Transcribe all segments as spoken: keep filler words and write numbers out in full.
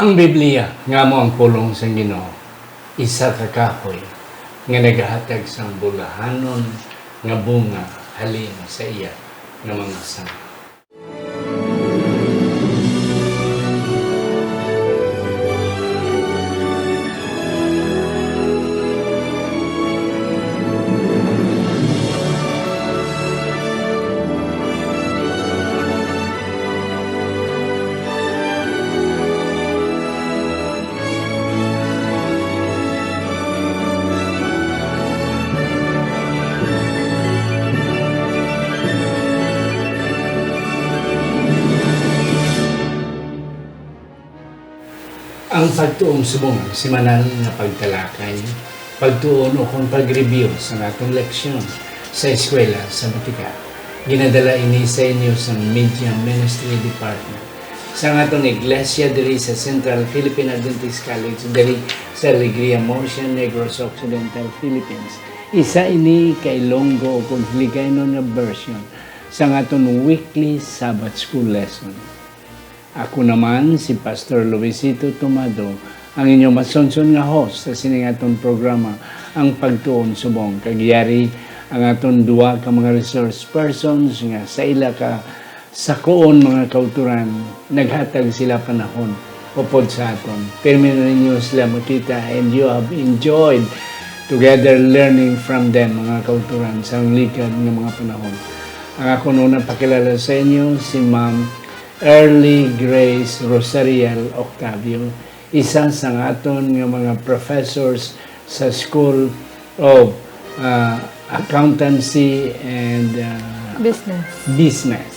Ang Biblia nga amo ang pulong sang Ginoo, isa ka kahoy nga nagahatag sang bulahanon nga bunga halin sa iya nga mga sanga. Ang pagtuon subong ang simanal nga pagtalakay, pagtuon ukon pag-review sa aton leksyon sa eskwela sa Batika. Ginadala ini sa inyo sa Media Ministry Department sa aton iglesia diri sa Central Philippine Adventist College, diri sa Alegria, Murcia, Negros Occidental, Philippines. Isa ini ka Ilonggo o kung Hiligaynon nga version sa aton weekly Sabbath School lesson. Ako naman si Pastor Luisito Tomado, ang inyong masunson nga host sa sining aton programa, Ang Pagtuon Subong. Kag yari ang aton duha ka mga resource persons nga sa ila ka sakuon mga kauturan, naghatag sila panahon upod sa aton. Pirmi na ninyo sila makita, and you have enjoyed together learning from them, mga kauturan, sa liwat nga mga panahon. Ang akon una pakilala sa inyo, si Ma'am Early Grace Rosariel Octavio, isa sa aton nga mga professors sa School of, ah, Accountancy and, ah, Business. Business.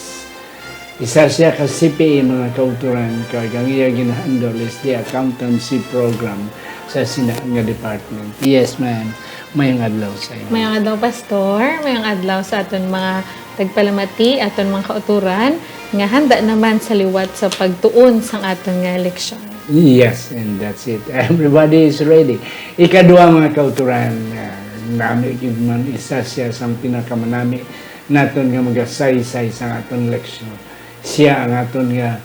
Isa siya ka C P A, mga kauturan, kag ang iya ginahandle is the accountancy program sa sina nga department. Yes, ma'am. Mayong adlaw sa inyo. Mayong adlaw, Pastor. Mayong adlaw sa aton mga tagpalamati, aton mga kauturan, nga handa naman sa liwat sa pagtuon sang aton nga leksyon. Yes, and that's it. Everybody is ready. Ikadua, mga kauturan, ah, nami gid man, isa siya sang pinakamanami naton nga magasaysay sang aton leksyon. Siya ang aton nga,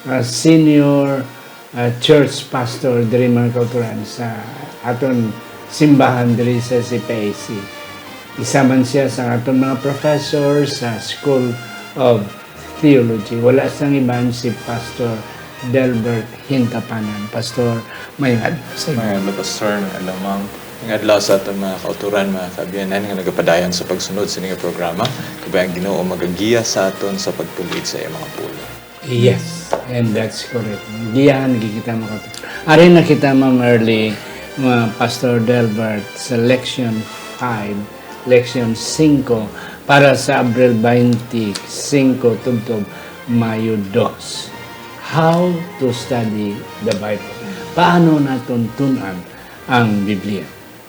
ah, senior, ah, church pastor diri, mga kauturan, sa aton simbahan diri sa C P A C. Isa man siya sa aton mga professor sa School of Theology. Wala sang iban, si Pastor Delbert Hintapanan. Pastor, mayong adlaw sa inyo. Mayong adlaw, Pastor. Mayong adlaw, ma'am. Mayong adlaw sa aton mga kauturan, mga kaabyanan nga nagapadayon sa pagsunod sa ining programa. Kabay ang Ginoo magagiya sa aton sa pagtulid sa iyang mga pulong. Yes, and that's correct. Giyahan gid kita, mga kauturan. Ari na kita, Ma'am Early, mga Pastor Delbert, sa Leksyon five, Leksyon singko, para sa Abril twenty-five, tubtob Mayo dos. How to study the Bible. Paano naton tun-an ang Biblia?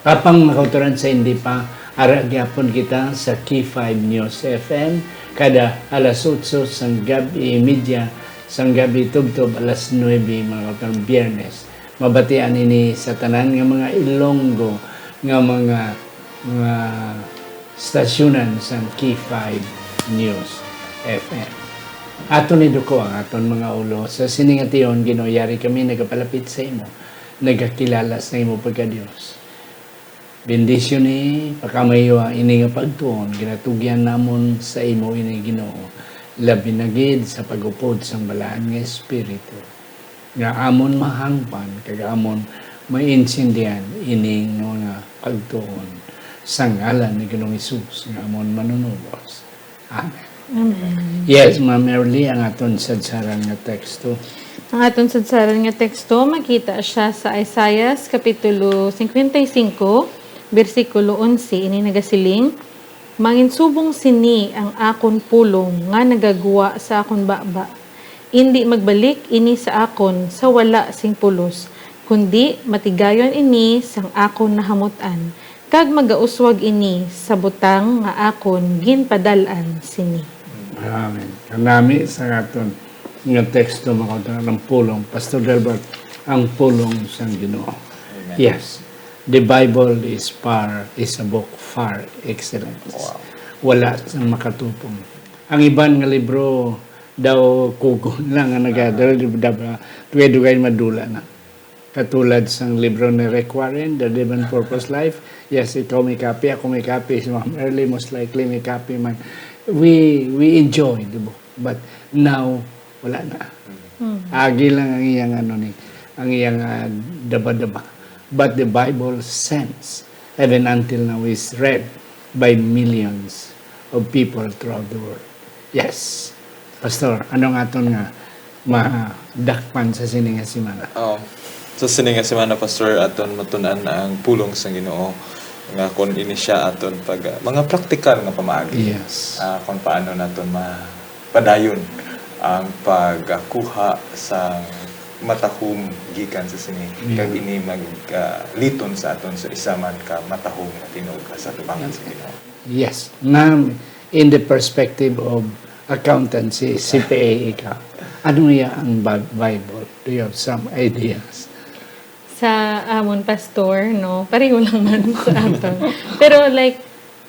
Apang, mga kauturan, sa hindi pa, ara gyapon kita sa K five News F M kada alas otso sang gab-i, media sang gab-i, tubtob alas nuebe, mga kauturan, Biyernes. Mabatian ini sa tanan nga mga Ilonggo nga mga, nga stasyonan sang K five News F M. Aton iduko ang aton mga ulo. Sa sini nga tion, Ginoo, yari kami nagapalapit sa imo, nagakilala sa imo pagka-Dios. Bendisyoni, pakamayo ini nga pagtuon, ginatugyan namon sa imo ini, Ginoo, labi na gid sa pag-upod sang Balaan nga Espiritu, nga amon mahangpan kag amon maintindihan ini nga mga pagtuon, sa ngalan ni Ginoong Hesus nga amon Manunubos. Amen. Amen. Yes, Ma'am Early, ang aton sadsaran nga teksto. Ang aton sadsaran nga teksto, makita siya sa Isaias Kapitulo cincuenta y cinco, bersikulo onse. Ini nagasiling, "Manginsubong sini ang akon pulong nga nagagwa sa akon baba. Indi magbalik ini sa akon sa wala sing pulos, kundi matigayon ini sang akon nahamut-an, kag magauswag ini sa butang nga akon ginpadal-an sini." Amen. Kanami sa aton nga teksto, mga kauturan, ang pulong. Pastor Delbert, ang pulong sang Ginoo. Amen. Yes. The Bible is par, is a book par excellence. Wow. Wala sang makatupong. Ang iban nga libro, daw kugon lang nga nagadala, di ba? Dugay-dugay madula na. Katulad sang libro ni Rick Warren, The Living Purpose Life. Yes, ikaw may copy, ako may copy, si Ma'am Early most likely may copy man. We we enjoy the book. But now, wala na. Mm. Agi lang ang iyang ano ni, ang iyang, ah, daba-daba. But the Bible sends, even until now, is read by millions of people throughout the world. Yes. Pastor, ano nga aton nga madakpan sa sini nga semana? Oh, sa sini nga semana, Pastor, aton matun-an ang pulong sa Ginoo nga kung ini siya aton pag, mga praktikal nga pamaagi. Yes. Ah, kung paano naton ma-, padayon ang pagkuha sa matahom gikan sa sini, Yeah. kag ini mag, ah, liton sa aton sa isa man ka matahom nga tinuod sa tubangan sa Ginoo. Yes. Ma'am, in the perspective of accountancy, C P A ikaw, ano ya ang Bi-, Bible? Do you have some ideas? Sa amon, Pastor, no? Pareho lang man sa aton. Pero, like,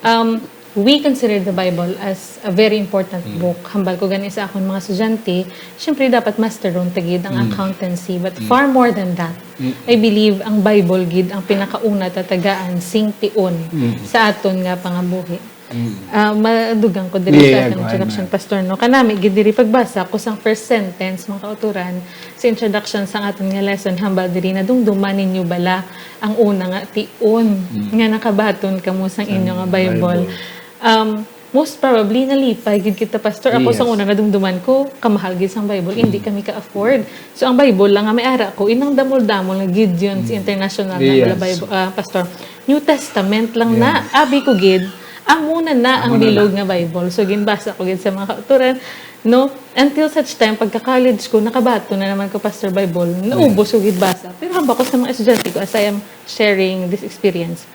um, we consider the Bible as a very important Mm. book. Hambal ko gani sa akon mga estudyante, syempre, dapat masteron ta gid ang Mm. accountancy. But Mm. far more than that, Mm. I believe ang Bible gid ang pinakauna tatagaan sing tion Mm. sa aton nga pangabuhi. Mm. Ah, madugang ko diri Yeah, sa yeah, akong go ahead, introduction, ma'am. Pastor, no? Kanami gid diri pagbasa ko sang first sentence, mga kauturan, sa introduction sang aton nga lesson, hambal diri, nadumduman ninyo bala ang una nga tion Mm. nga nakabaton kamo sang Sang inyo nga Bible? Bible. Um, most probably, nalipay gid kita, Pastor. Ako, sang Yes. una, nadumduman ko, kamahal gid sang Bible, hindi Mm. kami ka-afford. So, ang Bible lang nga may ara ko, inang damol-damol nga Gideon's Mm. International na Yes. bala Bible, ah, Pastor. New Testament lang na. Yes. Abi ko gid, amo na na ang Amo na bilog na. nga Bible. So, ginbasa ko gid sa mga kauturan, no? Until such time, pagka-college ko, nakabaton na naman ko, Pastor, Bible. Naubos ko gid basa. Pero hambal ko sa mga estudyante ko, as I am sharing this experience,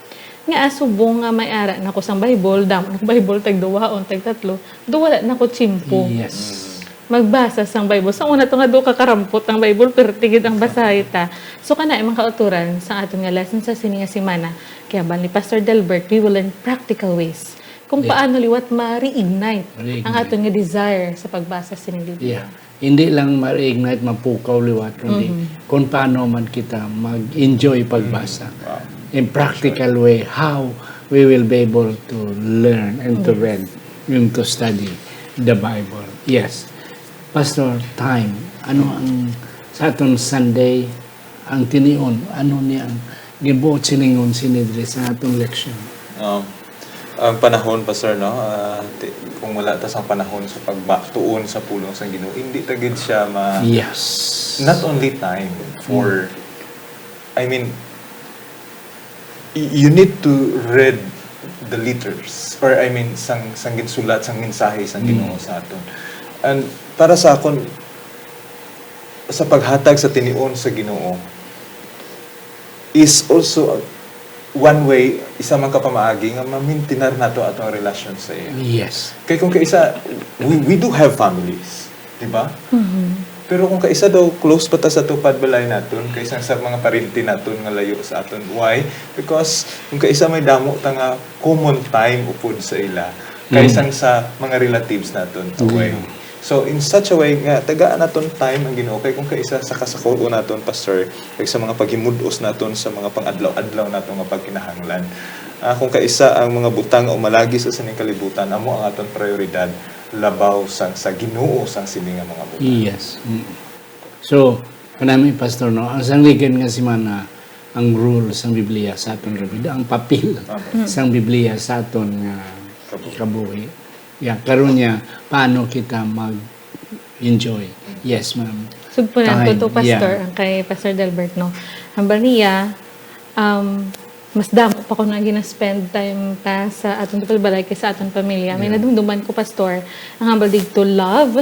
nga, ah, subong nga may ara na ko sang Bible, damo ng Bible, tagduwaon, tagtatlo, do wala na ko tiyempo Yes. magbasa sang Bible. Sa una to nga, do ka karampot ang Bible, pero tigid ang basahi ta. So, kana, mga kauturan, sa aton nga lesson sa sini nga semana, kay hambal ni Pastor Delbert, we will learn practical ways kung Yeah. paano liwat ma-reignite Reignite. ang aton nga desire sa pagbasa sining Biblia. Yeah. Hindi lang ma-reignite, mapukaw liwat, kundi Mhm. kung paano man kita mag-enjoy pagbasa. Mm. Wow. In practical way, how we will be able to learn and to Yes. read and to study the Bible. Yes. Pastor, time. Ano ang sa aton Sunday, ang tinion? Ano ni ang gibuot silingon sini diri sa aton leksyon? Um, ang panahon, Pastor, no? Ah, ti-, kung wala ta sang panahon sa pagba-, tuon sa pulong sang Ginoo, hindi ta gid siya ma-, Yes. not only time for, Mm. I mean, y-, you need to read the letters, or I mean, sang, sang ginsulat, sang mensahe sang Mm. Ginoo sa aton. And para sa akon, sa paghatag sa tinion sa Ginoo is also one way, isa man ka pamaagi nga mamintinar nato atong relasyon sa iya. Yes. Kay kung kaisa, we, we do have families, di ba? Mhm. Pero kung kaisa daw, close pa ta sa tupad balay naton, kaysa sa mga parente naton nga layo sa aton. Why? Because kung kaisa may damo ta nga common time upod sa ila, Mm. kaysa sa mga relatives naton away. Mm. So, in such a way nga, tagaan naton time ang Ginoo. Kay kung kaisa sa kasakoon naton, Pastor, kay sa mga paghimud-os naton sa mga pang-adlaw-adlaw naton nga pagkinahanglan. Ah, kung kaisa ang mga butang nga umalagi sa sining kalibutan, amo ang aton prioridad, labaw sang sa Ginoo sang sini nga mga butang. Yes. Mm. So, kanami, Pastor, no, ang sangligid nga semana, ang role sang Biblia sa aton ra gid, ang papel Amen. sang Biblia sa aton nga Kabuhi. kabuhi. Yeah, karon niya, paano kita mag-enjoy? Yes, ma'am. Sugpunan ko Time, to, Pastor, yeah. ang kay Pastor Delbert, no? Hambal niya, um, mas damo pa ko na gina-spend time ta sa aton balay kay sa aton pamilya. May Yeah. nadumduman ko, Pastor, ang hambal dito, love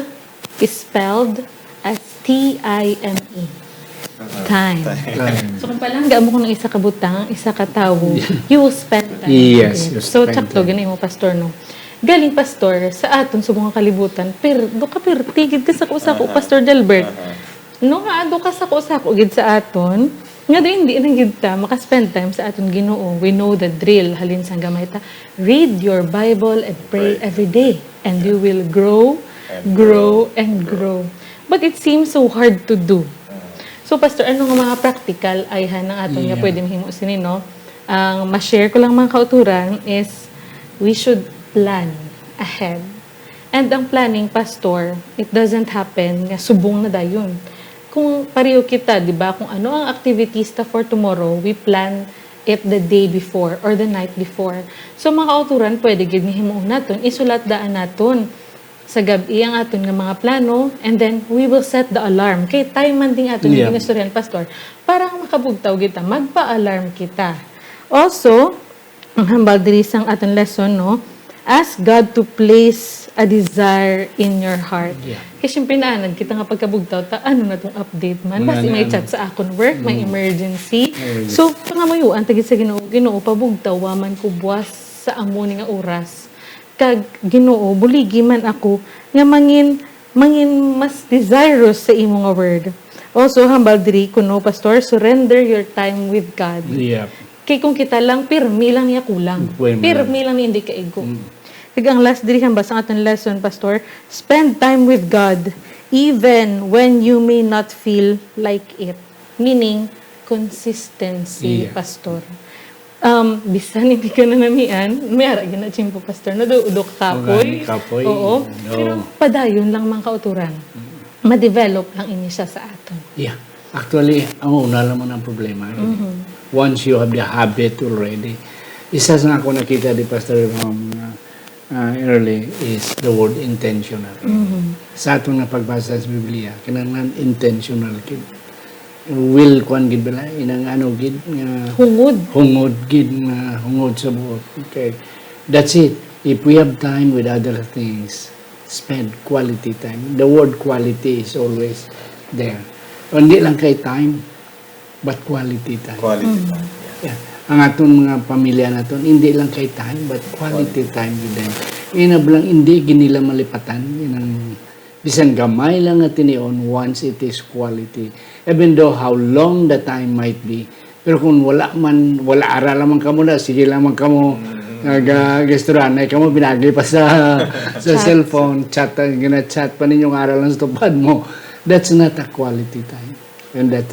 is spelled as T I M E. Uh-huh. Time. Time. Time. So, kung palangga mo kung isa ka butang, isa ka tawo, Yeah. you will spend time Yes, with it. you So, spend sakto, time. gani mo, Pastor, no? Galing, Pastor, sa aton sa mga kalibutan, per, do ka perti gid ka sa ko, sa ko, Aha. Pastor Delbert. Aha. No, nga ado ka sa ko, sa ko gid sa aton, nga do hindi na gid ta maka-spend time sa aton Ginoo. We know the drill. Halin sang gamay ta, read your Bible and pray Pray. every day, and you Yeah. will grow Grow and grow. But it seems so hard to do. So, Pastor, ano nga mga practical ay han ang aton nga Yeah. pwede mahimo sini, no? Ang ma-share ko lang, mga kauturan, is we should plan ahead. And ang planning, Pastor, it doesn't happen nga subong na dayon. Kung pareho kita, di ba, kung ano ang activities ta for tomorrow, we plan it the day before or the night before. So, mga kauturan, pwede gid nga himuon naton, isulat daan naton sa gab-i ang aton nga mga plano, and then we will set the alarm. Kay time man din aton Yeah. nga ginastoryahan, Pastor, para nga makabugtaw kita, magpa-alarm kita. Also, ang hambal diri sang aton lesson, no? Ask God to place a desire in your heart. Yeah. Kay siyempre, naanad kita nga pagkabugtaw ta, ano na tong update man? Wala Basi na may ano. chat sa akon work, may Mm. emergency. Emergency. So, pangamuyoan ta gid sa Ginoo, Ginoo, pabugtawa man ko buwas sa amo ni nga oras. Kag, Ginoo, buligi man ako nga mangin, mangin mas desirous sa imo nga word. Also, hambal diri kuno, Pastor, surrender your time with God. Yep. Kay kung kita lang, pirmi lang niya kulang. Pirmi lang. Pirmi lang niya hindi kaigo. Mm. Kag ang last diri, hambal sang aton lesson, Pastor, spend time with God even when you may not feel like it. Meaning, consistency, Yeah. Pastor. Um, bisan hindi ka nanamian, may ara gina chimpo, Pastor, no? Do, do ka kapoy. Mga kapoy. Oo. No. Pero padayon lang, mga kauturan. Mm. Ma-develop lang ini siya sa aton. Yeah. Actually, ang una lang man ang problema. Mhm. Once you have the habit already, isa sa ako nakita di Pastor, um, uh, early is the word intentional. Mhm. Sa aton nga pagbasa sa Biblia, kinahanglan intentional gid. Will, kwan gid bala, inang ano gid nga Hungod. Hungod gid nga hungod sa buot. Okay. That's it. If we have time with other things, spend quality time. The word quality is always there. Hindi lang kay time, but quality time. Quality Mm. time, yeah. Yeah. Ang aton mga pamilya naton, hindi lang kay time, but quality Quality. time with them. Inab lang, hindi gid nila malipatan, inang bisan gamay lang nga tinion, once it is quality. Even though how long the time might be, pero kung wala man, wala ara lamang kamo na, sige lamang kamo, Mm. nag-, ah, gasturanay kamo, binagi pa sa, sa Chat. cellphone, chat, ah, gina-chat pa ninyo nga ara lang sa tupad mo. That's not a quality time. And that,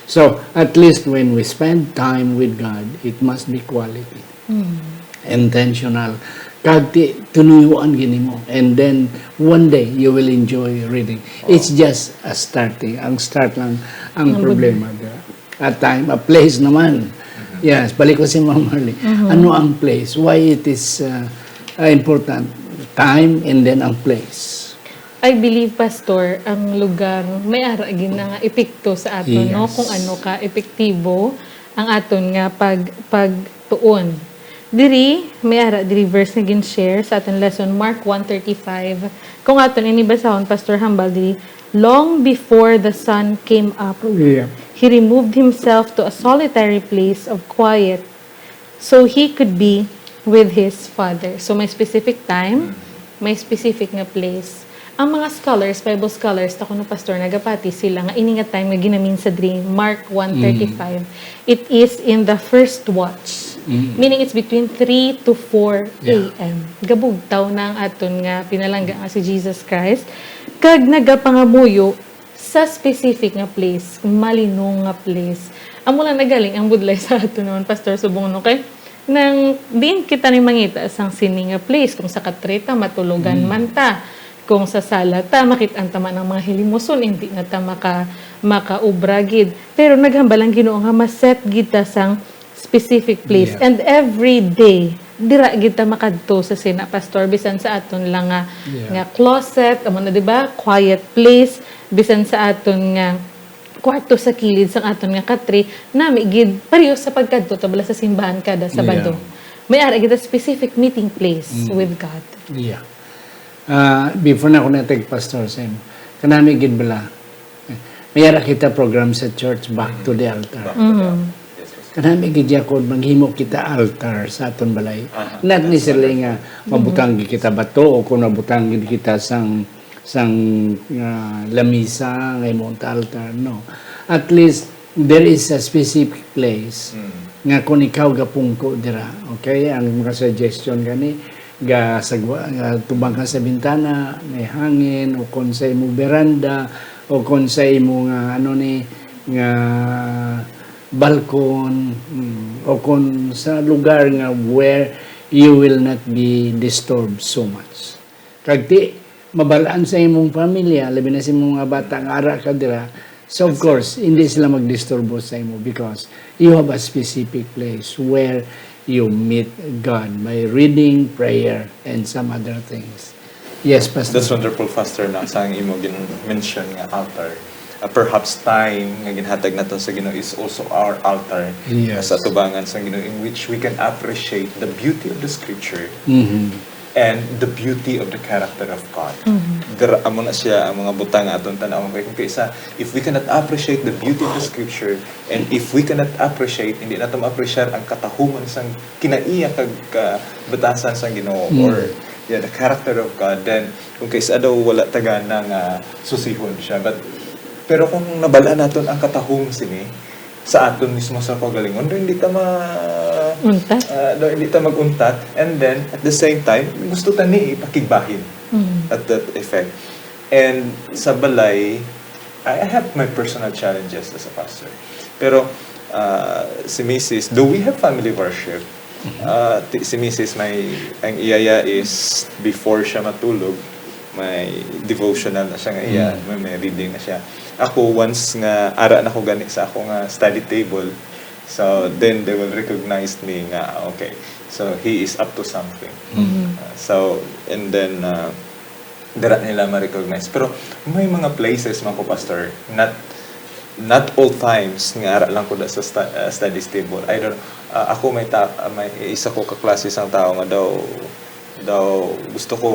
so, at least when we spend time with God, it must be quality. Mm. Intentional. Kag ti-, tunuyuan gid nimo. And then, one day, you will enjoy reading. It's Oh. just a starting. Ang start lang ang Ang problema. problema dira. A time, a place naman. Mhm. Yes, balik ko si Ma'am Marley. Mhm. Ano ang place? Why it is, uh, uh, important? Time and then ang place. I believe, Pastor, ang lugar may ara gid na nga epekto sa aton, no? Yes. Kung ano ka epektibo ang aton nga pag-, pagtuon. Diri, may ara diri verse nga gin-share sa aton lesson, Mark one thirty-five. Kung aton ini basahon, Pastor, hambal diri, "Long before the sun came up, Yeah. he removed himself to a solitary place of quiet so he could be with his Father." So, may specific time, Mm. may specific nga place. Ang mga scholars, Bible scholars, ta kuno, Pastor, nagapati sila nga ini nga time nga ginamin sa diri, Mark one thirty-five, Mm. it is in the first watch. Mm. Meaning, it's between three to four Yeah. A M. Gabugtaw na ang aton nga pinalangga nga si Jesus Christ. Kag nagapangamuyo sa specific nga place, malinong nga place. Amo lang nagaling ang budlay sa aton naman, Pastor, subong, no? Kay nang diin kita ni mangita sang sini nga place, kung sa katre ta, matulogan Mm. man ta, kung sa sala ta, makit-an ta man ang mga hilimuson, hindi na ta maka-, makaobra gid. Pero naghambal ang Ginoo nga ma-set gid ta sang specific place. Yeah. And every day, dira gid ta makadto sa sina, Pastor, bisan sa aton lang nga, Yeah. nga closet, amo na, di ba? Quiet place, bisan sa aton nga kwarto sa kilid sang aton nga katre, nami gid, pareho sa pagkadto ta bala sa simbahan kada Sabado. Yeah. May ara gid ta specific meeting place Mm. with God. Yeah. Ah, before na ako natag Pastor Sam, kanami gid bala, may ara kita program sa church, Back to the Altar. Back to the Mm. altar. Yes, yes. Kanami gid, Jacob, maghimo kita altar sa aton balay. Aha. Not necessarily nga Mm. mabutang gid kita bato o kung mabutang gid kita sang, sang, ah, lamisa nga imo ta altar, no. At least, there is a specific place Mm. nga kung ikaw gapungko dira, okay? Ang mga suggestion gani, ga sagwa, ga tubang ka sa bintana, may hangin, o kon sa imo beranda, o kon sa imo nga, ano ni, nga balkon, mm, o kon sa lugar nga where you will not be disturbed so much. Kag ti, mabalaan sa imong pamilya, labi na sa imong mga bata nga ara ka dira. So, of course, hindi sila magdisturbo sa imo because you have a specific place where you meet God by reading, prayer, and some other things. Yes, Pastor. That's wonderful, Pastor, na sa imo gin-mention nga altar. Uh, perhaps time nga ginhatag nato sa Ginoo is also our altar. Yes. Sa atubangan sa Ginoo, in which we can appreciate the beauty of the scripture Mhm. and the beauty of the character of God. Mhm. Dira, amo na siya ang mga butang nga aton tan-awon. Kay kung kaisa, if we cannot appreciate the beauty of the scripture, and if we cannot appreciate, hindi nato ma-appreciate ang katahuman sang kinaiya kag kabatasan sang Ginoo, Mm. or, yeah, the character of God, then kung kaisa daw wala ta gana nga susihon siya. But, pero kung nabal-an naton ang katahum sini, sa aton mismo sa kaugalingon, daw hindi ta ma-, Untat. ah, daw hindi ta mag-untat. And then, at the same time, gusto ta ni ipakigbahin Mm. at that effect. And sa balay, I, I have my personal challenges as a pastor. Pero, ah, si Missus, do we have family worship? Mhm. Ah, ti-, si Missus may, ang iyaya is before siya matulog, may devotional na siya nga iya, Mm. may, may reading na siya. Ako, once nga ara na ko gani sa ako nga study table, so then they will recognize me nga, okay, so he is up to something. Mm. Ah, so, and then, ah, dira nila ma-recognize. Pero may mga places man ko, Pastor, not, not all times nga ara lang ko da sa sta-, ah, studies table. I don't, ah, ako may ta-, ah, may isa ko ka klase sang tao nga daw, daw gusto ko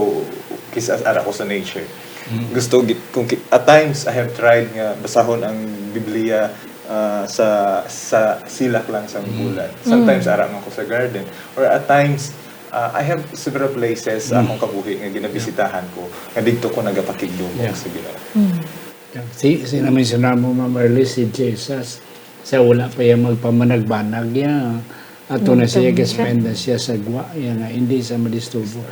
kis-a ara ko sa nature. Mm. Gusto gi-, kung ki-, at times I have tried nga basahon ang Biblia, ah, sa, sa silak lang sa Mm. bulan. Sometimes Mm. ara man ko sa garden. Or at times, ah, I have several places sa Mm. akong kabuhi nga ginabisitahan ko, nga didto ko nagapakigdumog Yeah. sa Ginoo. Mm. Si, si na-mensionan mo, Ma'am Early, si Jesus, sa wala pa iya magpamanagbanag, iya, ato na siya, Nagtambay siya. Ga-spend na siya sa gwa, iya nga, hindi siya madisturbo.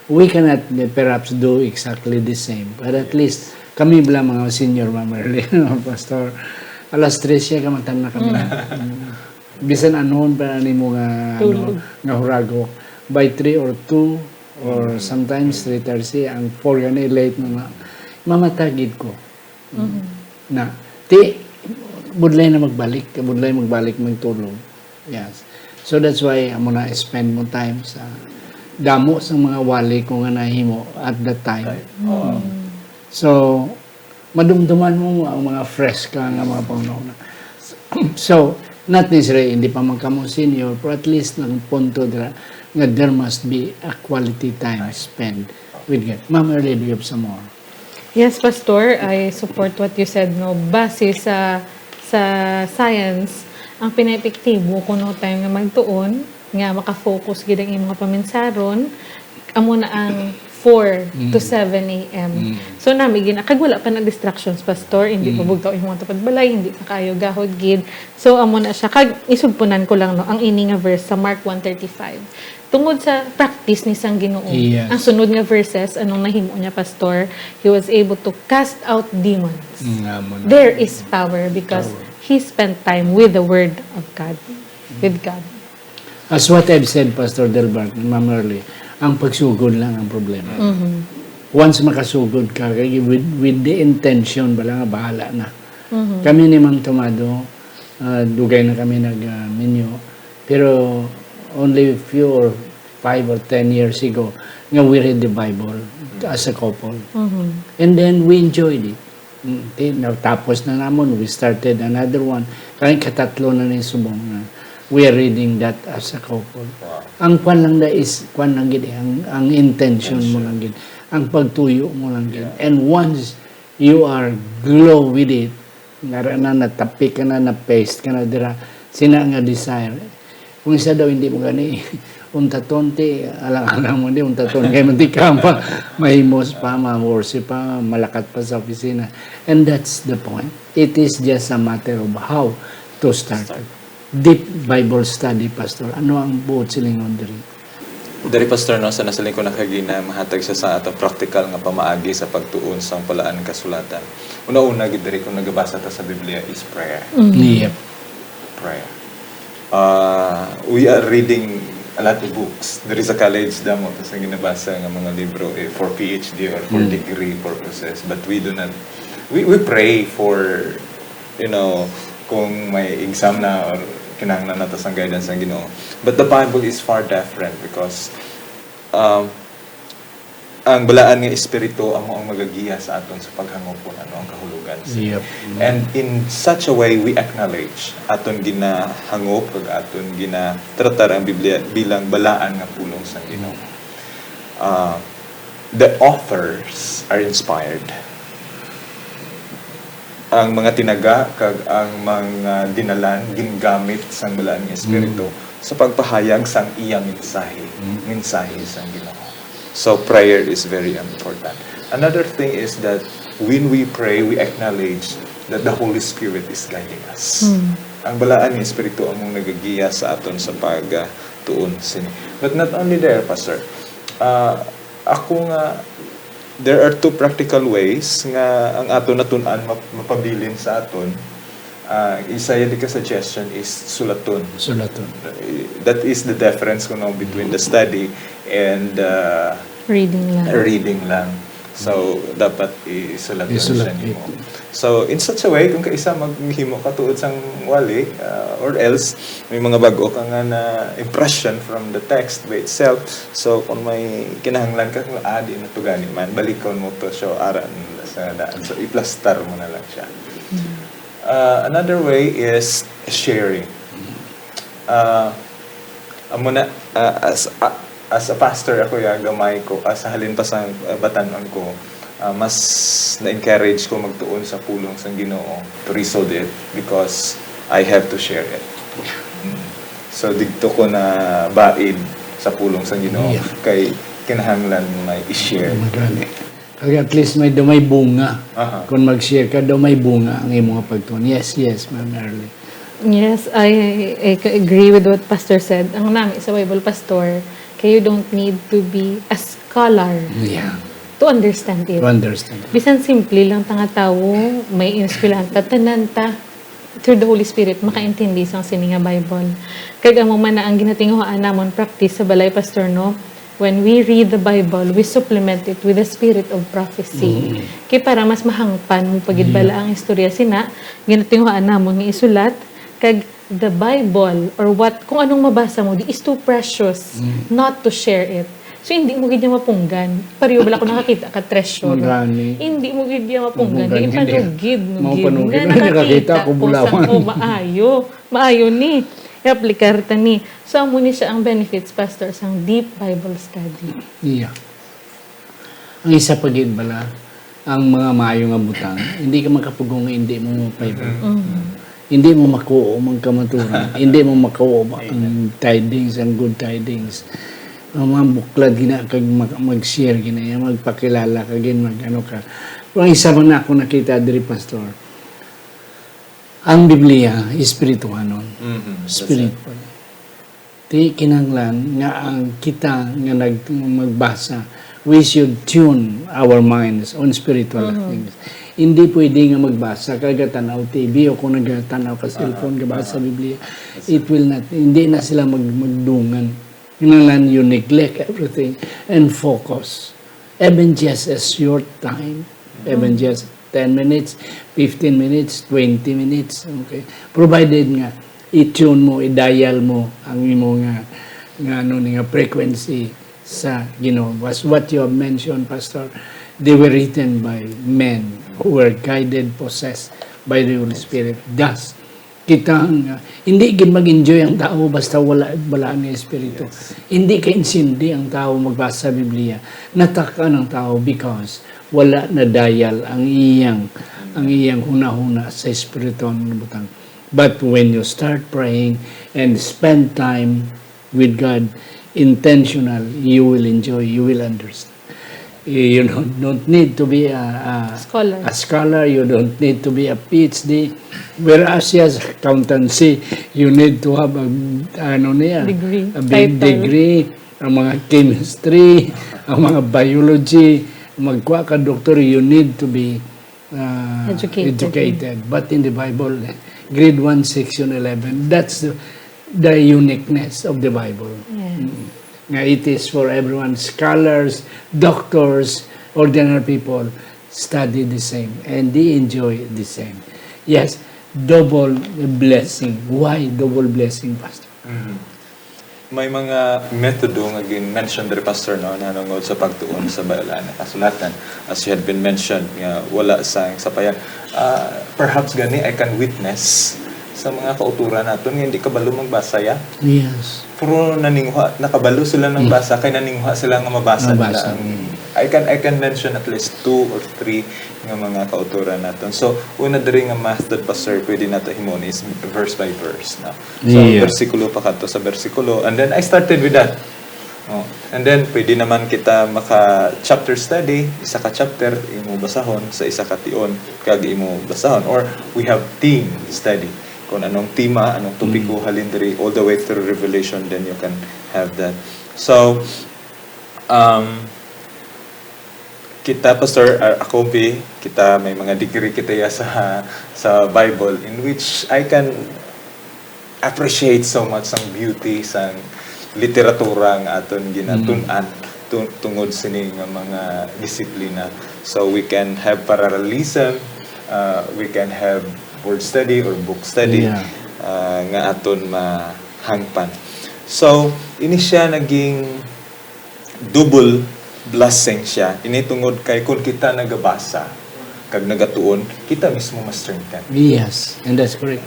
We cannot, eh, perhaps do exactly the same, but at least, kami bala mga senior, Ma'am Early, Pastor, alas tres siya, kamatan na kami. Mm. Mm. Bisan anon pa nimo nga, ano, Tulog. nga huragok, by three or two, or Mm. sometimes three thirty, ang four gani late na na. Mamatagid ko. Mm. Na, ti, budlay na magbalik, budlay magbalik magtulog. Yes. So that's why amo na spend mo time sa damo sa mga wali ko nga nahimo at that time. Time. Mm. So, madumduman mo ang mga fresh ka nga mga panghunahuna. So, not necessarily, hindi pa man kamo senior, pero at least ang punto dira nga there must be a quality time spent with God. Ma'am Early, do you have some more? Yes, Pastor, I support what you said, no. Base sa, sa science, ang pinaka-epektibo kuno time nga magtuon, nga maka-focus gid ang imong mga paminsaron, amo na ang four to Mm. seven a m. Mm. So, nami gina-, kag wala pa na distractions, Pastor, hindi pa Mm. bugtaw imong tupad balay, hindi pa kayo gahod gid. So, amo na siya. Kag isugpunan ko lang, no, ang ini nga verse sa Mark one thirty-five. Tungod sa practice ni sang Ginoo. Yes. Ang sunod nga verses, anong nahimo niya, Pastor? He was able to cast out demons. Mm, nga mo na. There is power because Power. he spent time with the Word of God, with God. As what I've said, Pastor Delbert, Ma'am Early, ang pagsugod lang ang problema. Mhm. Once makasugod ka, kay with, with the intention, bala nga, bahala na. Mhm. Kami ni Ma'am Tomado, ah, dugay na kami nag, ah, minyo. Pero only few or five or ten years ago, nga we read the Bible as a couple. Mhm. And then we enjoyed it. Mm, ti-, natapos na namon, we started another one. Kay katatlo na ni subong nga we are reading that as a couple. Wow. Ang kwan lang na is, kwan lang gid eh, ang, ang intention mo Intention. lang gid, ang pagtuyo mo lang gid. Yeah. And once you are glow with it, nara na, natapik ka na, na-paste ka na dira, sina nga desire. Kung isa daw hindi mo gani, untaton ti, alang-alang mo di, untaton kay man di ka ma-, mahimos pa, ma-worship pa, malakat pa sa opisina. And that's the point. It is just a matter of how to start. Start. Deep Bible study, Pastor. Ano ang buot silingon diri? Diri, Pastor, no, sa nasiling ko na kagina, mahatag siya sa ato practical nga pamaagi sa pagtuon sang Balaan Kasulatan. Una-una gid diri, kung nagabasa ta sa Biblia, is prayer. Yep. Prayer. Uh, we are reading a lot of books. There is a college, damo ta sa ginabasa nga mga libro, eh, for P H D or for degree purposes. But we do not, we, we pray for, you know, kung may exam na or kinahanglan nato sang guidance ng Ginoo. But the Bible is far different because um, ang Balaan nga Espiritu amo ang magagiya sa aton sa paghangop kung ano ang kahulugan sa Yep. And in such a way, we acknowledge aton ginahangop kag aton ginatratar ang Biblia bilang balaan nga pulong sang Ginoo. Ah, the authors are inspired. Ang mga tinaga kag ang mga dinalan gingamit sang Balaan nga Espiritu sa pagpahayag sang iya mensahe, mensahe sang Ginoo. So prayer is very important. Another thing is that when we pray, we acknowledge that the Holy Spirit is guiding us. Ang Balaan nga Espiritu among nagagiya sa aton sa pagtuon sini. But not only there, Pastor. Ah, ako nga, there are two practical ways nga ang aton natun-an map- mapabilin sa aton. Ah, isa yun ka suggestion is sulaton. Sulaton. That is the difference kuno between the study and uh, Reading lang. reading lang. So, dapat isulat lang siya Isulat, nimo. yeah. So, in such a way, kung kaisa maghimo ka tuod sang wali, uh, or else, may mga bag-o ka nga na impression from the text by itself. So, kung may kinahanglan ka, kung ah, di na to gani man, balikon mo to siya, aran sa daan. So, iplastar mo na lang siya. Uh, another way is sharing. Uh, amo na, uh, as, uh, as a pastor ako, ya, gamay ko, as halin pa sa uh, batan-on ko, uh, mas na-encourage ko magtuon sa pulong sang Ginoo to wrestle it because I have to share it. Mm. So, dito ko na baid sa pulong sang Ginoo Yeah. kay kinahanglan may i-share. Magani. Kaya at least may dumay bunga. Aha. Kung mag-share ka, dumay bunga ang imong pagtuon. Yes, yes, Ma'am Merly. Yes, I, I agree with what Pastor said. Ang nami sa Bible, Pastor, kay you don't need to be a scholar Yeah. to understand it. To understand. Bisan simple lang ta nga tawo, may ineskwelahan ta, tanan ta, through the Holy Spirit, makaintindi sang sini nga Bible. Kag amo man na ang ginatinguhaan namon practice sa balay, Pastor, no? When we read the Bible, we supplement it with the spirit of prophecy. Kay para mas mahangpan mo pagid bala ang istorya sina, ginatinguhaan namon nga isulat, kag the Bible, or what, kung anong mabasa mo, di is too precious not to share it. So, hindi mo gid niya mapunggan. Pareho bala ko nakakita ka treasure. Magani. Hindi mo gid niya mapunggan. Mapunggan, Di hindi. panugid, nugid Mapanugid. nga Nakakita nakakita ko ko sa bulawan. ko maayo. Maayo ni. I-aplikar ta ni. So, amo ni siya ang benefits, Pastor, sang deep Bible study. Iya. Ang isa pa gid bala, ang mga maayo nga butang, hindi ka makapugong nga hindi mo mapaybo. Hindi mo makuo ang kamaturan, hindi mo makuo ang tidings, ang good tidings. Ang mga buklad gina kag mag- mag-share gina, magpakilala ka gid, mag ano ka. Pero ang isa man na ako nakita diri, Pastor, ang Biblia espirituhanon. Mhm. Spiritual. Di kinahanglan nga ang kita nga nag magbasa, we should tune our minds on spiritual things. Hindi pwede nga magbasa ka, gatan-aw T V o kung nagatan-aw ka cellphone, gabasa Biblia, it will not, hindi na sila mag, magdungan. Kinahanglan you neglect everything and focus. Even just a short time, even just ten minutes, fifteen minutes, twenty minutes, okay? Provided nga i-tune mo, i-dial mo ang imo nga, nga ano ni nga frequency sa Ginoo. Was what you have mentioned, Pastor, they were written by men who were guided, possessed by the Holy Spirit. Thus, kita nga hindi gid mag-enjoy ang tao basta wala, wala ang Espiritu. Hindi ka-insindi ang tao magbasa Biblia. Natakan ang tao because wala na dial ang iyang, ang iyang hunahuna sa espiritual nga butang. But when you start praying and spend time with God, intentional, you will enjoy, you will understand. You don't, don't need to be a, a Scholar. A scholar, you don't need to be a P H D. Whereas, yes, accountancy, you need to have a, ano niya, Degree. A big Title. Degree. Ang mga chemistry, ang mga biology, magkuha ka doktor, you need to be uh, Educated. educated. But in the Bible, grade one, section eleven, that's the, the uniqueness of the Bible. Yes. Mm. Nga it is for everyone, scholars, doctors, ordinary people study the same and they enjoy the same. Yes, double blessing. Why double blessing, Pastor? Mhm. May mga metodo nga gin-mention diri, Pastor, no, nahanungod sa pagtuon sa Balaang Kasulatan. As you had been mentioned, nga wala sang sapayan. Ah, perhaps gani, I can witness sa mga kauturan naton nga hindi kabalo magbasa ya. Yes. Pero naninguha, nakabalo sila ng basa, kay naninguha sila nga mabasa Mabasa. nila. I can, I can mention at least two or three nga mga kauturan naton. So, una diri nga method, Pastor, pwede nato himuon is verse by verse, no? So, Yeah. bersikulo pa kadto sa bersikulo. And then, I started with that. Oh. And then, pwede naman kita maka-chapter study, isa ka chapter, imo basahon sa isa ka tion, kag imo basahon. Or, we have theme study. Kung anong tema, anong topiko, halin diri, all the way through Revelation, then you can have that. So, um, kita, Pastor, uh, ako, Bi, kita may mga degree kita ya sa sa Bible, in which I can appreciate so much ang beauty sang literatura nga aton ginatun-an tu- tungod sini nga mga disiplina. So we can have parallelism, uh, we can have word study or book study Yeah. uh, nga aton mahangpan. So, ini siya naging double blessing siya. Ini tungod kay kung kita nagabasa kag nagatuon, kita mismo ma-strengthen. Yes, and that's correct.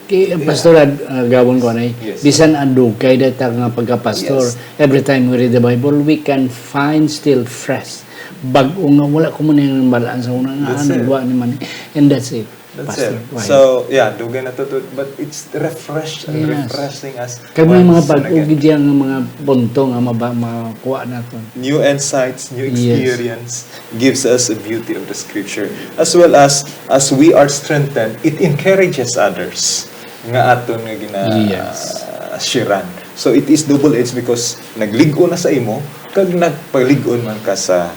Kay, Pastor, ad- uh, gawon ko na eh. Yes. Bisan ang dugay data nga pagka-pastor, Yes. every time we read the Bible, we can find still fresh. Bag-o nga wala ko man yung balaan sa una nga That's ano, it. gawa ni man. And that's it, That's Pastor. it. Why? So, yeah, dugay na to, to- but it's refresh and Yes. refreshing as Kag may mga once and bag-o again. gid yan nga mga punto nga maba, makuha naton. New insights, new Yes. experience gives us the beauty of the scripture. As well as, as we are strengthened, it encourages others nga aton nga gina Yes. sharean. So it is double-edged because naglig-on na sa imo, kag nagpalig-on man ka sa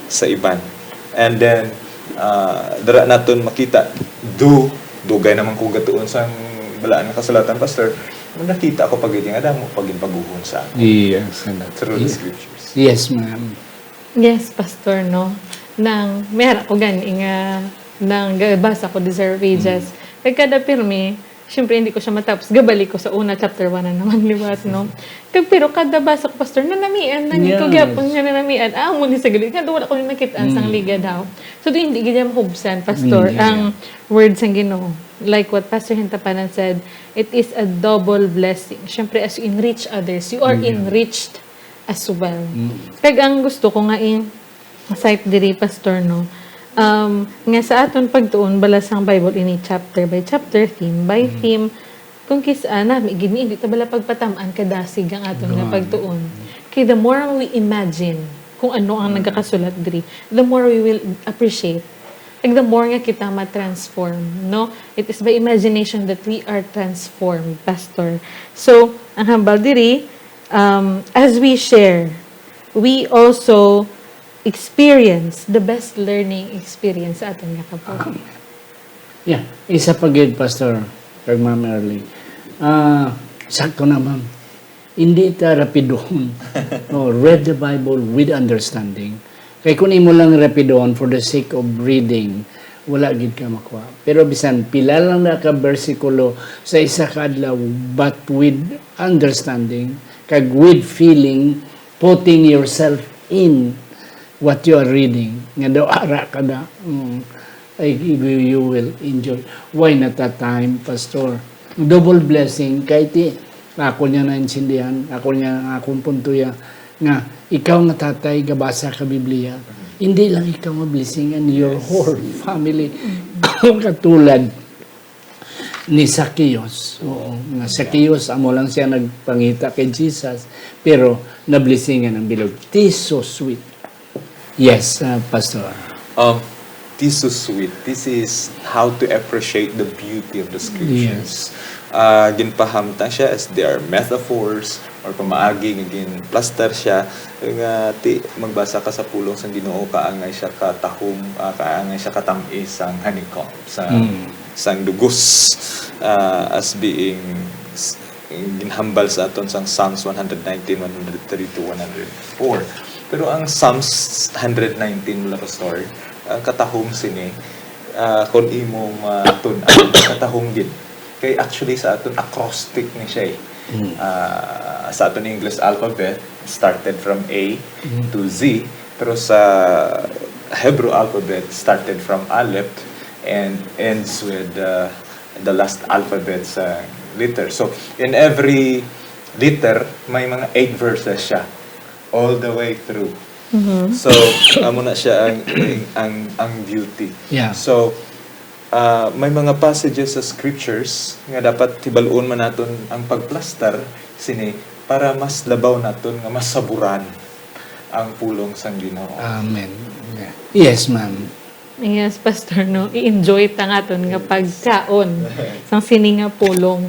sa iban. And then, uh, dara naton makita, do, dugay naman ko gatuon sa balaan nga kasulatan, Pastor, nakita ko pa gid nga damo pa gid baguhon sa ako Yes, and that's through the scriptures. Yes, ma'am. Yes, Pastor, no? Nang, may ara ko gani nga, nang gabasa ko Desire of Ages. Kag kada pirmi, syempre hindi ko siya matapos. Gabalik ko sa una, chapter one na naman liwat, no? Kag pero kada basa ko, Pastor, nanamian, nang Yes. ko gyapon nga nanamian. Ah, amo ni sa gali. Nga wala ko ni nakit-an sang ligad, ha? So, di, hindi gid mahubsan, Pastor, Hindi, ang word sang Ginoo. Like what Pastor Hintapanan said, it is a double blessing. Syempre, as you enrich others, you are enriched as well. Kag ang gusto ko nga i-cite diri, Pastor, no, um, nga sa aton pagtuon, bala sang Bible ini chapter by chapter, theme by theme, kung kis-a na, may gini, hindi ta bala pagpatam-an kadasig ang aton nga Gone. Pagtuon. Kay the more we imagine kung ano ang nagakasulat diri, the more we will appreciate. Kag the more nga kita ma-transform, no? It is by imagination that we are transformed, Pastor. So, ang hambal diri, um, as we share, we also experience the best learning experience sa aton nga kabuhi. Yeah, isa pa gid, Pastor, kag Ma'am Erling. Ah, sakto na, ma'am. Hindi ta rapidohon. Oh, read the Bible with understanding. Kay kung imo lang rapidohon for the sake of reading, wala gid ka makuha. Pero bisan pila lang na ka bersikulo sa isa ka adlaw, but with understanding, kag with feeling, putting yourself in what you are reading, nga daw ara ka na, mm, ay, you, you will enjoy. Why not that time, Pastor? Double blessing, kay ti, ako niya naintindihan, ako niya ang akong punto ya, nga ikaw nga tatay, gabasa ka Biblia, hindi lang ikaw nga blessing and your whole family. Katulad ni Zacchaeus. Oo, nga Zacchaeus, amo lang siya nagpangita kay Jesus, pero nablisingan ang bilog. This is so sweet. Yes, uh, Pastor. Um, this is sweet. This is how to appreciate the beauty of the scriptures. Uh, ginpahamtang siya as they are metaphors, or pamaagi nga ginplastar siya, nga ti magbasa ka sa pulong sang Ginoo, kaangay siya katahom, ah, kaangay siya katam-is sang honeycomb, sa Mm. sang dugos, ah, as being s- ginhambal sa aton sang Psalms one hundred nineteen, one hundred three to one hundred four. Pero ang Psalms hundred nineteen, mga pastor, ang katahom sini, ah, kung imo matun-an, katahom gid. Kay actually sa aton acrostic ni siya eh. Mm. Ah, sa aton English alphabet, started from A Mm. to Z, pero sa Hebrew alphabet, started from Aleph and ends with uh, the last alphabet sa letter. So, in every letter, may mga eight verses siya all the way through. Mhm. So, amo na siya ang ang ang beauty. Yeah. So, ah, may mga passages sa scriptures nga dapat hibaluon man naton ang pagplastar sini para mas labaw naton nga masaburan ang pulong sang Ginoo. Amen. Yeah. Yes, ma'am. Yes, Pastor, no? I-enjoy ta nga aton nga pagkaon sang sini nga pulong.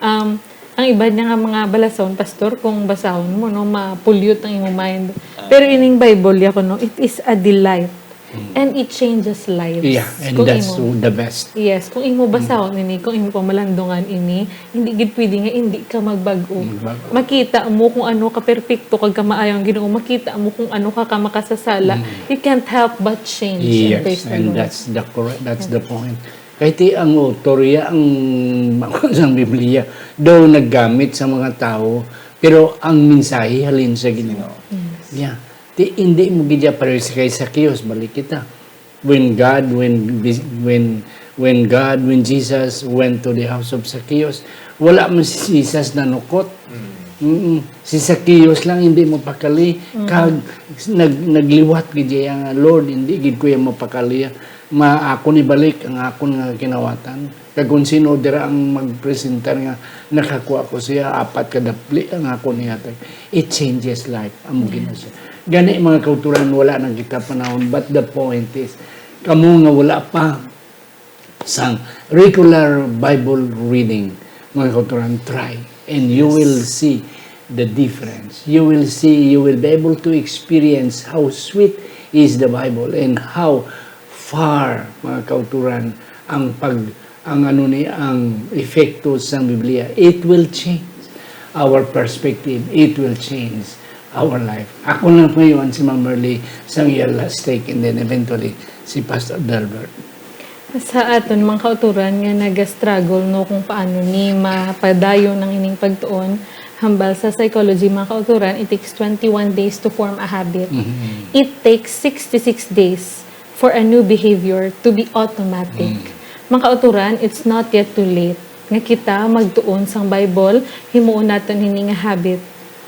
Um, ang iban niya nga mga balason, Pastor, kung basahon mo, no, ma-pollute ang imong mind. Ah. Pero ining Bible, ya ko, no, it is a delight. Mm. And it changes lives. Yeah, and Kung that's imo, the best. Yes, kung imo basahon ini, kung imo pamalandungan ini, hindi gid pwede nga hindi ka magbag-o. Magbag-o. Makita mo kung ano ka perpekto kag kamaayo ang Ginoo. Makita mo kung ano ka, ka makasasala. Mm. You can't help but change and Yes, praise the and Lord. that's the correct, that's the point. Kay ti ang author ya ang sang Biblia daw naggamit sa mga tawo, pero ang mensahe halin sa Ginoo. Yes. Yeah. Ti hindi mo gid ya pareho kay Zacchaeus, balik kita. When God, when, when, when God, when Jesus went to the house of Zacchaeus, wala man si Jesus nanukot. Mm. Mm-mm. Si Zacchaeus lang hindi mapakali. Mm. Kag nag-, nagliwat gid siya nga, "Lord, hindi gid ko yan mapakali. Ma-, akon ibalik ang akon nga kinawatan. Kag kung sino dira ang magpresentar nga nakakuha ko siya, apat ka dapli ang akon ihatag." It changes life. Amo gid na siya. Gani, mga kauturan, wala na kita panahon. But the point is, kamo nga wala pa sang regular Bible reading, mga kauturan, try. And you will see the difference. You will see, you will be able to experience how sweet is the Bible and how far, mga kauturan, ang pag-, ang ano ni, ang epekto sang Biblia. It will change our perspective. It will change our life. Ako lang po yun, si Ma'am Merly, sang iya last take, and then eventually, si Pastor Delbert. Sa aton mga kauturan nga nagastruggle, no, kung paano ni mapadayon ang ining pagtuon, hambal sa psychology, mga kauturan, it takes twenty-one days to form a habit. Mhm. It takes sixty-six days for a new behavior to be automatic. Mm. Mga kauturan, it's not yet too late nga kita magtuon sang Bible, himuon naton ini nga habit.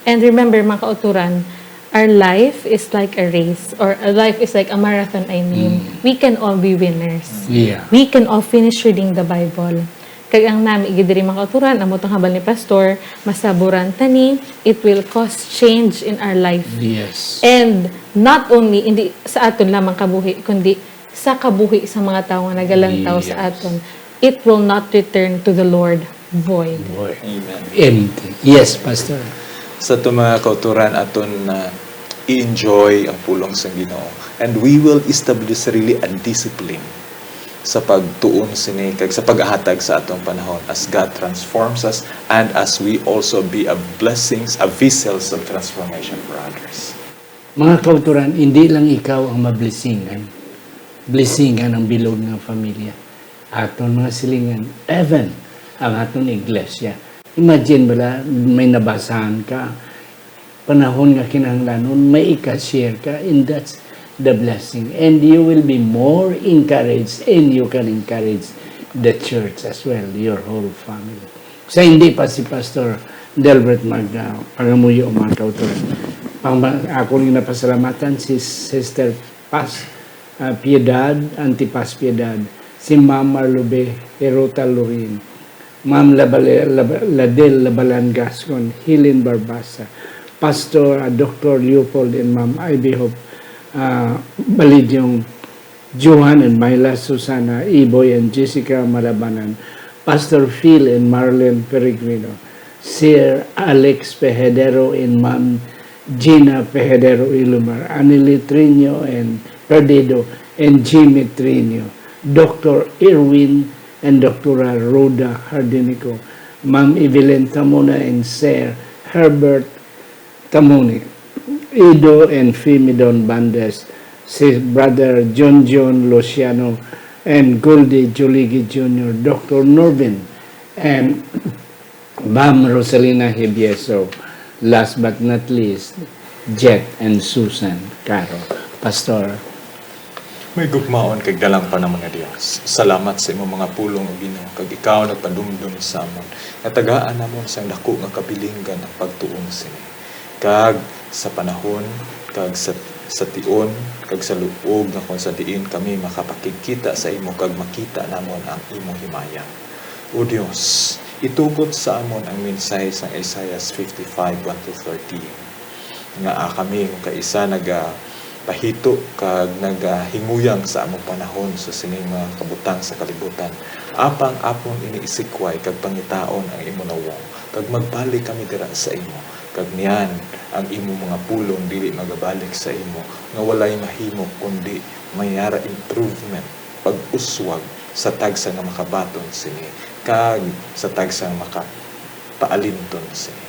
And remember, mga kauturan, our life is like a race, or our life is like a marathon, I mean. Mm. We can all be winners. Yeah. We can all finish reading the Bible. Kag ang nami gid diri, mga kauturan, amo tong hambal ni Pastor, masaburan ta ni, it will cause change in our life. Yes. And not only, hindi sa aton lamang kabuhi, kundi sa kabuhi sa mga tawo nga nagalantaw sa Yes. aton. It will not return to the Lord void. Boy. Amen. Empty. Yes, Pastor. Sa aton mga kauturan, aton na i-enjoy ang pulong sang Ginoo. And we will establish really a discipline sa pagtuon sini kag sa paghatag sa atong panahon as God transforms us and as we also be a blessings, a vessels of transformation for others. Mga kauturan, hindi lang ikaw ang mablisingan. Blisingan ang bilog nga pamilya. Aton mga silingan, even ang aton iglesia. Imagine bala, may nabasahan ka, panahon nga kinahanglanon, may ika-share ka, and that's the blessing. And you will be more encouraged, and you can encourage the church as well, your whole family. Sa hindi pa si Pastor Delbert mag, ah, pangamuyo, mga kauturan. Pang, ako rin napasalamatan si Sister Paz, ah, Piedad, Auntie Paz Piedad, si Ma'am Marlube Herota Lorin, Ma'am Labale-, Lab-, Ladel Labalan Gascon, Helen Barbasa, Pastor, ah, Doctor Leopold and Ma'am Ivy Hope, ah, Balidyong, Johan and Myla, Susana, Iboy and Jessica Malabanan, Pastor Phil and Marlene Peregrino, Sir Alex Pehedero and Ma'am Gina Pehedero Ilumar, Anili Trinio and Perdido, and Jimmy Trinio, Doctor Irwin and Doctora Rhoda Hardinico, Ma'am Evelyn Tamuna and Sir Herbert Tamuni, Ido and Fimidon Bandes, si Brother John John Luciano and Goldie Juligi Junior, Doctor Norvin, and Ma'am Rosalina Hibieso. Last but not least, Jet and Susan Caro. Pastor. May gugmaon kag dalang panamon nga Dios. Salamat sa imong mga pulong, O Ginoo, kag ikaw nagpadumdom sa amon nga tagaan namon sang dako nga kabilinggan ang pagtuon sini. Kag sa panahon, kag sa, sa tion, kag sa luog nga kon sa diin kami makapakigkita sa imo kag makita namon ang imo himaya. O Dios, itugot sa amon ang mensahe sang Isaiah fifty-five, one to thirteen, nga, ah, kami nga kaisa nagapahito kag nagahinguyang sa among panahon sa sining mga kabutang sa kalibutan. Apang apon ini isikway kag pangitaon ang imo nawong, kag magbalik kami dira sa imo, kag niyan ang imo mga pulong dili magabalik sa imo nga walay mahimo, kundi may ara improvement, pag-uswag sa tagsa nga makabaton sini, kag sa tagsa nga makapaalinton sini,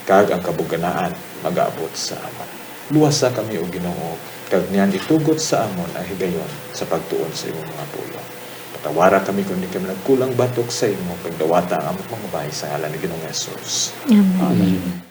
kag ang kabuganaan magaabot sa amon. Luwasa kami, O Ginoo, kag niyan itugot sa amon ang higayon sa pagtuon sa imong mga pulong. Patawara kami kon di kami nagkulang batok sa imo, kag dawata ang among pangabay sa ngalan ni Ginoong Jesus. Amen. Amen.